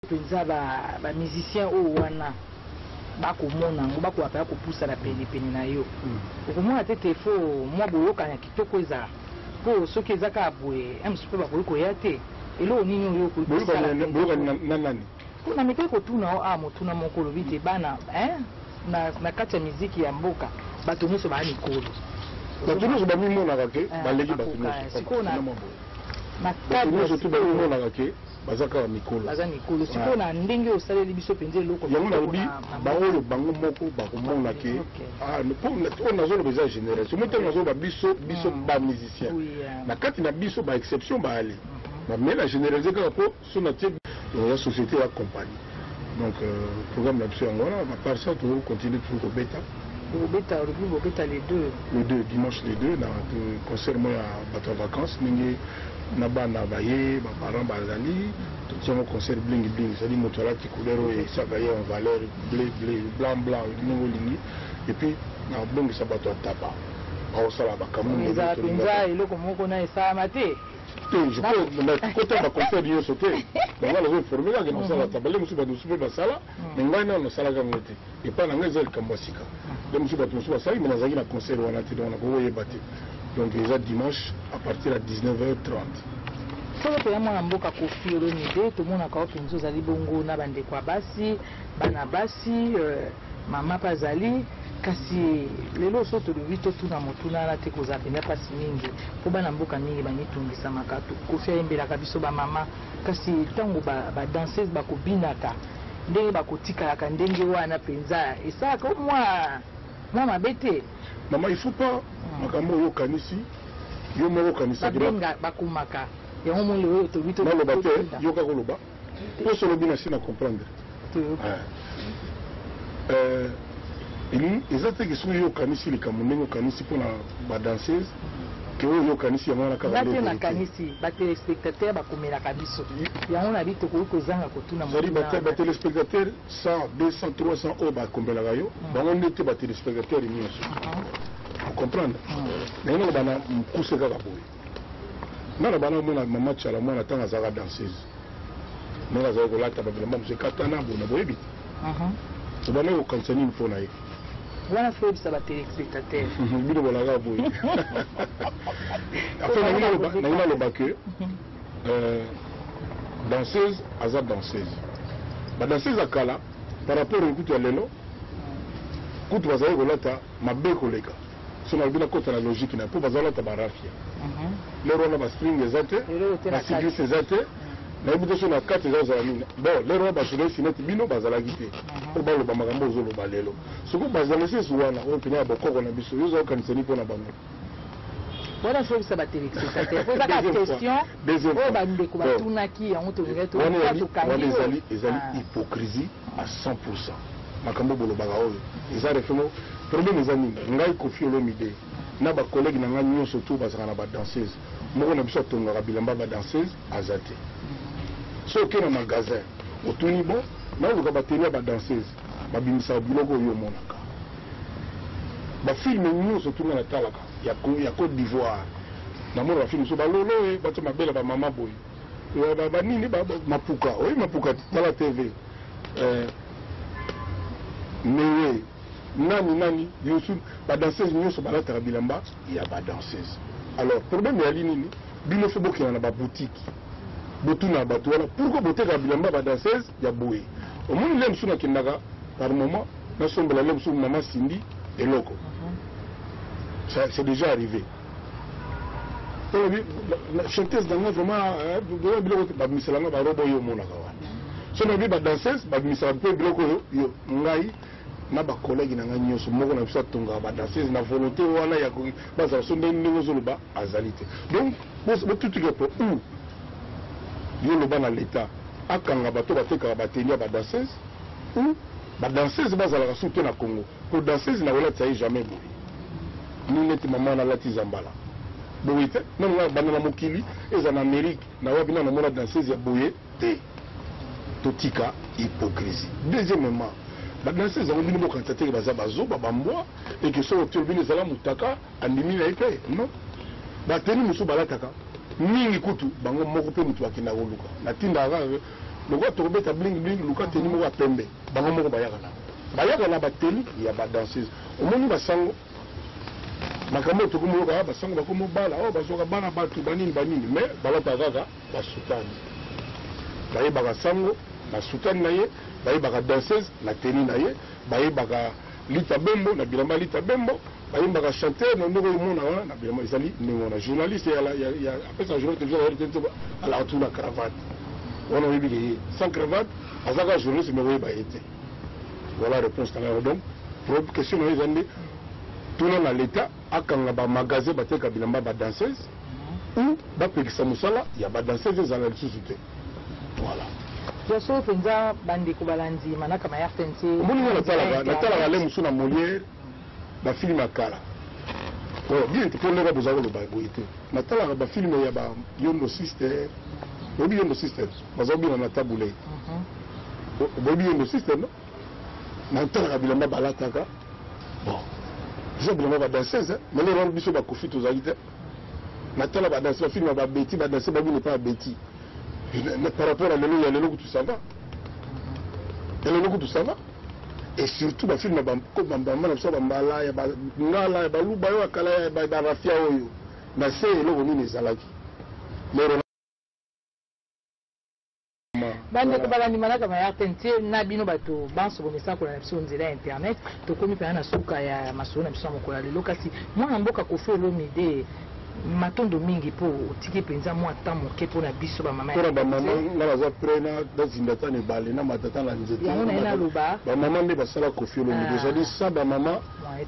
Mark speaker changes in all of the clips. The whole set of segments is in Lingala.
Speaker 1: Mpenza ba ba musiciens oyo wana bakomona yango, bakoka mpenza kopusana penepene na yo. Okomona te ete faut mwa boyokani ya kitoko ezala? Mpo soki eza kaka boye, un mosusu mpe bakoki koya te. Eloko nini oyo okoki kosala
Speaker 2: Boyokani
Speaker 1: mpenza
Speaker 2: boyokani
Speaker 1: mpo
Speaker 2: na na nani?
Speaker 1: Mpo namekaki kotuna yo awa motuna moko, olobi te bana hein, na na kati ya miziki ya mboka bato nyonso baa mikolo.
Speaker 2: Bato
Speaker 1: Ozomona?
Speaker 2: nyonso bamimonaka ke
Speaker 1: Eh,
Speaker 2: baleki bato
Speaker 1: bakoka.
Speaker 2: nyonso, papa.
Speaker 1: Sikoyo na
Speaker 2: Tuna mwa boye.
Speaker 1: na
Speaker 2: Bato
Speaker 1: cadre
Speaker 2: nyonso tu
Speaker 1: sikoyo
Speaker 2: bamimonaka ke baza kaka mikolo.
Speaker 1: Baza mikolo. Sikoyo na ndenge osaleli biso mpenza eloko
Speaker 2: Yango
Speaker 1: kitoko
Speaker 2: nalobi
Speaker 1: na na mboka.
Speaker 2: baoyo bango moko bakomona ke ah, po oyo nazoloba eza generation. Moi ntango nazoloba biso biso ba musiciens na kati na biso ba exception baali mais na generalise kaka po so natie donc ya société ya compagnie. Donc programme na biso yango wana. À part ça, tozo continuer toujours kobeta.
Speaker 1: Bokobeta, olobi bobeta les deux.
Speaker 2: Le 2, dimanche le 2, na concert moko ya bato ya vacances, ndenge na bana baye, baparent bazali, totia yango concert bling bling, c'est-à-dire moto alati couleur oyo esaka ye en valeur, bleu bleu, blanc blanc, ndenge olingi. Et puis nabongisa bato ya taba bakosala bakambu.
Speaker 1: Ezala mpenza eloko moko na esalama te.
Speaker 2: Te, je peux kota baconcert nyonso te. Bango nazo informe kaka nasala taba le mosusu, bato mosusu mpe basala, mais ngai nano nasalaka yango te. Epai na ngai eza likambo ya sika. Le mosusu bato mosusu basali, mais nazalaki na concert wana te, donc nakoki koyeba te. Donc eza dimanche à partir ya 19h30.
Speaker 1: Solo mpenza, mwana mboka Koffi Olomide, tomonaka yo mpenza ozali bongo na bandeko ya basi, bana basi, mama mpe azali. Kasi lelo so tolobi totuna motuna wana te, kozala mpenza mpasi mingi mpo bana mboka mingi bamitungisamaka. Koffi ayembelaka biso bamama, kasi ntango badanseuse bakobinaka ndenge bakotikalaka ndenge wana mpenza, esalaka mwa mwa mabe te?
Speaker 2: Mama, il faut pas makambo oyo okanisi yo moko okanisaki.
Speaker 1: Babenga bakomaka yango moni oyo tobi.
Speaker 2: Naloba te, yoka koloba mposo olobi na si na comprendre. Eza te ke soki yo okanisi likambo ndenge okanisi mpona badanseuse ke oyo yo okanisi yango wana kaka.
Speaker 1: Nga te nakanisi, batéléspectateur bakomelaka biso yango na bi tokoki kozanga kotuna.
Speaker 2: C'est-à-dire batéléspectateur 100, 200, 300 oyo bakomelaka yo, bango nde te batéléspectateur nyonso ocomprendre. Ndenge naloba na mokuse kaka boye, nga na bana omona mama Tshala Mwana ntango azalaka danseuse, ndenge azalaki kolata babilamba mosu ekatana boye na boyebi te, obanda kokanisa nini mpo na ye?
Speaker 1: Wana faut oyebisa batéléspectateur.
Speaker 2: Bino bolaka boye. Enfin, nangi naloba ke danseuse aza danseuse. Badanseuse ya kala par rapport ekutu ya lelo, kutu bazali kolata mabe koleka. So nalobi nakota na logique na mpo bazalata baraphia lero wana, bastring eza te, bacycliste eza te, nayebi te so na kati eza kozala nini. Bon, lero wana bajournaliste neti bino bazalaki te mpo baloba makambo ozoloba lelo. Soki badanseuse wana oyo mpena ya bokoko na biso, yo oza kokanisa nini mpo na bango?
Speaker 1: Wana faut oyebisa batéléspectateur po ezaka question oyo bandeko batunaki yango.
Speaker 2: Wana ezali hypocrisie à 100. Makambo bolobaka oyo eza refemo. Problème eza nini? Ngai Koffi Olomide na bacollègue na ngai nyonso to bazalaka na badanseuse, moko na biso atongaka bilamba badanseuse aza te. So oke na magasin, otuni: bon, naoluka batenue ya badanseuse, babimisaka biloko oyo omonaka bafilme nyonso. Tunga natalaka ya Côte d'Ivoire, namona bafilme so balolo e batia mabele bamama boye, banini, mapuka oyi mapuka. Tala TV, mewe nani nani yosu, badanseuse nyonso balataka bilamba ya badanseuse. Alors problème eyali nini? Bino faut bokenda na baboutique, botuna bato wana pourquoi botekaka bilamba ya badanseuse ya boye. Omoni, le mosusu nakendaka par moment, nasombela le mosusu mama Sindi eloko. C'est déjà arrivé, chanteuse nango vraiment biloko babimisela barobe oyo omonaka wana. So nayebi badanseuse babimisaka mpe biloko oyo yo. Ngai na bacollègue na ngai nyonso, moko na biso atongaka badanseuse na volonté wana ya bazala so ndenge ndenge ozoloba azali te. Donc botutuka po ou yo loba na l'État akanga bato batekaka batenue ya badanseuse, ou badanseuse bazalaka su te na Congo, po danseuse na kolatisa ye jamais boye ni neti mama wana alati zambala boye te. Nano nga banda na mokili, eza na Amérique na wapi, nano namona danseuse ya boye te. Totika hypocrisie. Deuxièmement, badanseuse yango, bino bokanisa teke baza bazoba bambwa eke soki otiolo bino ezala motaka andimi na ye mpe non. Batenue mosusu balataka mingi kutu bango moko mpe moto bakendaka koluka natindaka kaka. Lokola tokobeta bling bling, luka tenue moko ya pembe. Bango moko bayaka na bayaka na batenue ya badanseuse. Omoni basango, makambo oyo tokomi oyoka, basango bakomi obala oyo bazwaka bana bato banini banini, mais balataka kaka basutani. Bayebaka sango na sutani na ye, bayebaka danseuse na tenue na ye, bayebaka Lita Bembo na bilamba Lita Bembo, bayembaka chanteur na ndenge oyo omona wana na bilamba. Ezali ndenge wana. Journaliste ya apesaka journal télévision ya RTNC alaka toujours na cravate wana, oyebi ke ye sans cravate aza kaka journaliste, mais oyeba ye te. Voilà réponse na ngai. Donc question na yo eza nde tuna na l'État akanga bamagasin bateka bilamba badanseuse ou bapekisa mosala ya badanseuse ezala lisusu te. Voilà.
Speaker 1: Ya solo mpenza, bandeko balandi manaka ma RTNC.
Speaker 2: Omoni nga natalaka le mosu na Molière, bafilme ya kala. Oh, bien te, mpo ndenge boza koloba boye te. Natalaka bafilme ya ba Yondo Sister. Oyebi Yondo Sister? Baza kobina na tabule. Boyebi Yondo Sister, no? Natalaka bilamba balataka. Bon, eza bilamba badanseuse, mais lelo wana biso bakofi tozalaki te. Natala badanse, bafilme ya babeti, badanse babina epai ya beti. Par rapport à lelo, ya lelo kutu ça va, ya lelo kutu ça va. Et surtout bafilme ya bamama na biso ya bambala, ya bangala, ya baluba oyo ya kala, ya barafia oyo na se, eloko nini ezalaki lero?
Speaker 1: Bandeko balandi manaka ma RTNC na bino bato banso bomesakola na biso nzela ya internet, tokomi mpena na suka ya masolo na biso ya mokolo ya lelo. Kasi mwana mboka Kofi Olomide, matondo mingi mpo otiki mpenza mwa temps moke mpona biso bamama.
Speaker 2: Mpona bamama, nga naza prêt na nazinda ata na ebale, na matata na nzete.
Speaker 1: Yango na ye naloba.
Speaker 2: Bamama nde basala Kofi Olomide. Ezali sa bamama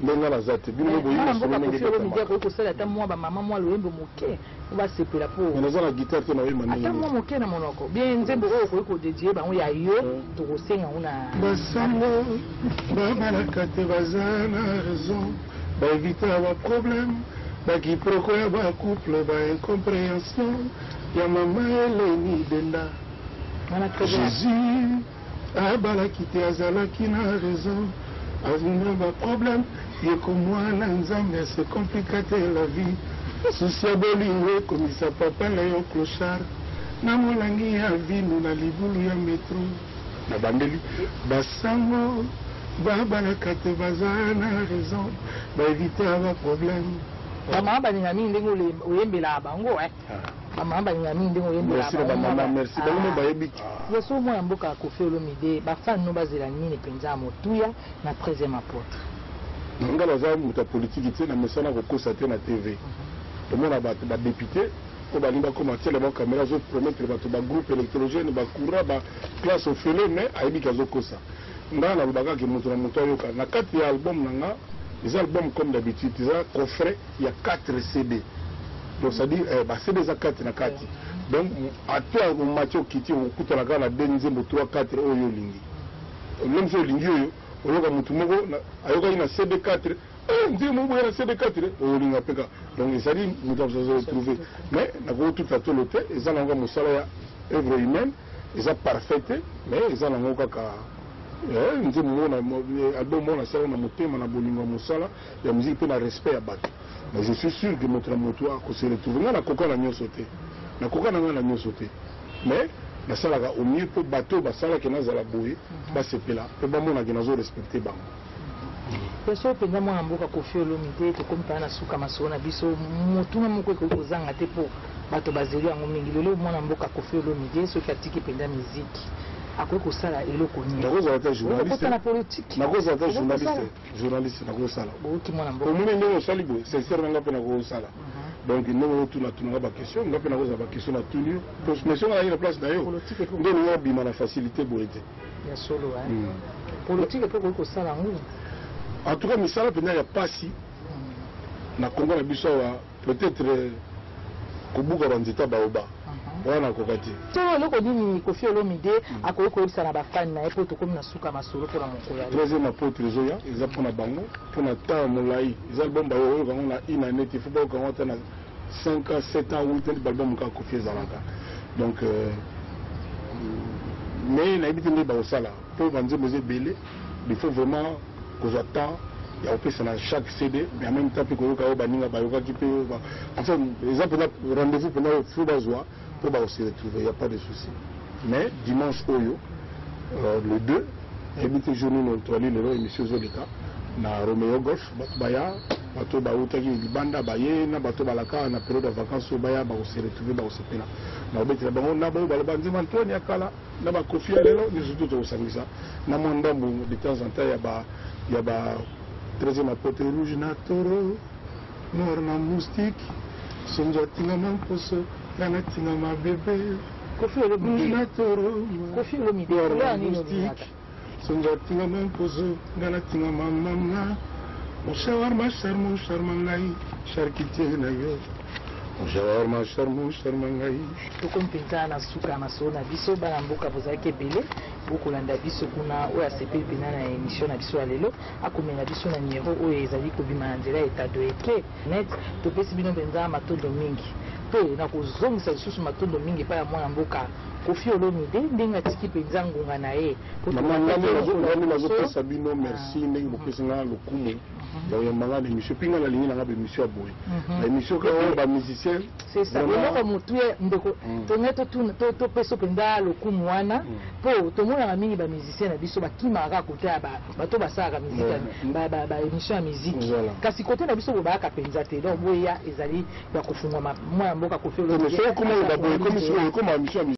Speaker 2: nde nga naza te. Bino boyi
Speaker 1: mwana
Speaker 2: masolo
Speaker 1: mboka
Speaker 2: ndenge
Speaker 1: Kofi Olomide
Speaker 2: ebetamaka.
Speaker 1: Akoki kosala ata mwa bamama mwa loyembo moke po basepela, mpo
Speaker 2: Me naza na guitare te, naoyemba ndenge
Speaker 1: ata mwa
Speaker 2: nini?
Speaker 1: Moke na monoko bien, nzembo oyo okoki kodédier bango ya yo, tokosenga yango na
Speaker 2: Basango babalaka te baza na raison, baevita baproblème, baquiproquo ya bacouple, baincompréhension ya mama Eleni Denda.
Speaker 1: Wana très bien.
Speaker 2: Jésus abalaki te, azalaki na raison, azuna baproblème ye komwana Nzambe ase compliquer te la vie. Souci ya bolingo ekomisa papa na yo clochard na molangi ya vino na libulu ya metro. Na bandeli, basango babalaka te baza na raison, baevita baproblème.
Speaker 1: Bamama balinga mingi ndenge oyembelaka bango, eh. Bamama balinga mingi ndenge oyembelaka.
Speaker 2: Merci na bamama, merci bango mo bayebi.
Speaker 1: Ya so, mwana mboka ya Kofi Olomide, bafani no bazela nini mpenza ya motuya na 13e apôtre?
Speaker 2: Nga naza moto ya politiki te, na mesana kokosa te. Na TV tomona bato badéputé oyo balingi bakoma tiela bango caméra, azopromettre bato bagroupe électrogène, bacourant, baclasse ofele, mais ayebiki azokosa. Nga nalobaka ke moto na moto ayoka na kati ya album na nga. Eza album comme d'habitude, eza coffret ya 4 CD. Donc c'est-à-dire ba CD eza kati na kati. Donc ata omati, okiti, okutana kaka na de nzembo 3 4 oyo olingi. Même so olingi oyo oyoka motu moko ayokaki na CD 4, nzembo moko boye na CD 4 olinga mpe kaka. Donc ezali moto azo retrouver, mais nakoki tolo te. Eza nango mosala ya œuvre humaine, eza parfait te, mais eza nango kaka nzembo moko na album moko nasala na motema, na bolingo ya mosala ya musique mpe na respect ya bato. Mais je suis sûr que moto na moto akose retrouver. Ngai nakoka na nyonso te, nakoka na ngai na nyonso te, mais nasalaka au mieux mpo bato oyo basalaki nazala boye basepela mpe bamonaki nazo respecte bango.
Speaker 1: Ya so mpenza, mwana mboka Kofi Olomide, tokomi mpena na suka masolo na biso. Motuna moko ekoki kozanga te mpo bato bazeli yango mingi lelo: mwana mboka Kofi Olomide, soki atiki mpenza miziki, akoki kosala eloko nini?
Speaker 2: Nakozala te journaliste.
Speaker 1: Okokota na politike?
Speaker 2: Nakozala te journaliste, journaliste nakosala.
Speaker 1: Boyoki mwana mboka.
Speaker 2: Omoni ndenge osali boye, sincère na nga mpe nakosala. Donc ndenge otuna tunanga baquestion, nga mpe nakozala baquestion natuni yo, mais soki nazalaki na place na yo,
Speaker 1: Politique
Speaker 2: nde olingi obima na facilité boye te.
Speaker 1: Ya solo, politique mpe okoki kosala yango.
Speaker 2: En tout cas, misala mpenza ya pasi na Kongo na biso awa, peut-être kobuka banzete ya baoba wana, nakoka te.
Speaker 1: To eloko nini Kofi Olomide akoki koyebisa na bafani na ye, mpo tokomi na suka masolo mpona mokolo ya lelo?
Speaker 2: Troisième apôtre ezoya, eza mpona bango, mpona temps molai. Eza album bayoka yango na une année te, faut bayoka yango ata na 5 ans, 7 ans, 8 ans. Balbum kaka Kofi ezalaka. Donc mais nayebi te nde bakosala mpo banzembo eza ebele. Il faut vraiment kozwa temps ya kopesa na chaque CD, mais en même temps mpe koyoka oyo baninga bayokaki mpe. Enfin, eza mpenza rendez-vous mpenza, faut bazwa mpo bakose retrouver, y a pas de souci. Mais dimanche oyo, le 2, nayebi te jour nini toali lelo, émission ezoleka na Romeo Golf. Bato baya, bato bautaki libanda baye, na bato balaka na période ya vacances oyo baya, bakose retrouver, bakosepela na kobetela bango na bao baloba nzembo Antoine ya kala na bakofi ya lelo nyonso. To tokosangisa na mwa ndambo de temps en temps ya ba 13e apôtre, rouge na toro, noir na moustique, sonzo atingama mposo, nga natingama bebe.
Speaker 1: Kofi
Speaker 2: Rouge
Speaker 1: Olomide.
Speaker 2: na toro.
Speaker 1: Kofi Olomide,
Speaker 2: noir
Speaker 1: couleur
Speaker 2: na
Speaker 1: nini olingaka?
Speaker 2: moustique, sonzo atingama mposo, nga natingama mama. Moshawarma charme, charme ngai charcutier na yo, moshawarma charme, charme ngai.
Speaker 1: Tokomi mpenza na suka ya masolo na biso. Bana mboka, bozalaki ebele bokolanda biso kuna. Oyo asepeli mpenza na émission na biso ya lelo, akomela biso na numero oyo ezali kobima na nzela ya etado eke net. Topesi bino mpenza matondo mingi, mpe na kozongisa lisusu matondo mingi epai ya mwana mboka Kofi Olomide, ndenge atiki mpenza ngonga na ye po
Speaker 2: Mama,
Speaker 1: tolanda
Speaker 2: ngani
Speaker 1: mokolo
Speaker 2: nazopesa bino merci ndenge bopesi nga lokumu ya koyamba nga na émission. Mpi nga nalingi nanga baémission ya boye, baémission kaka oyo bamusicien.
Speaker 1: C'est ça, eloko motu ye ndeko tongai topesa mpenza lokumu wana, mpo tomonaka mingi bamusicien na biso bakimaka kaka kote ya bato basalaka musique, baémission ya musique, kasi kote na biso bobayaka mpenza te. Donc boya, ezali ya kofungwama. Mwana mboka Kofi
Speaker 2: Soki okoma boye, ekomi émission ya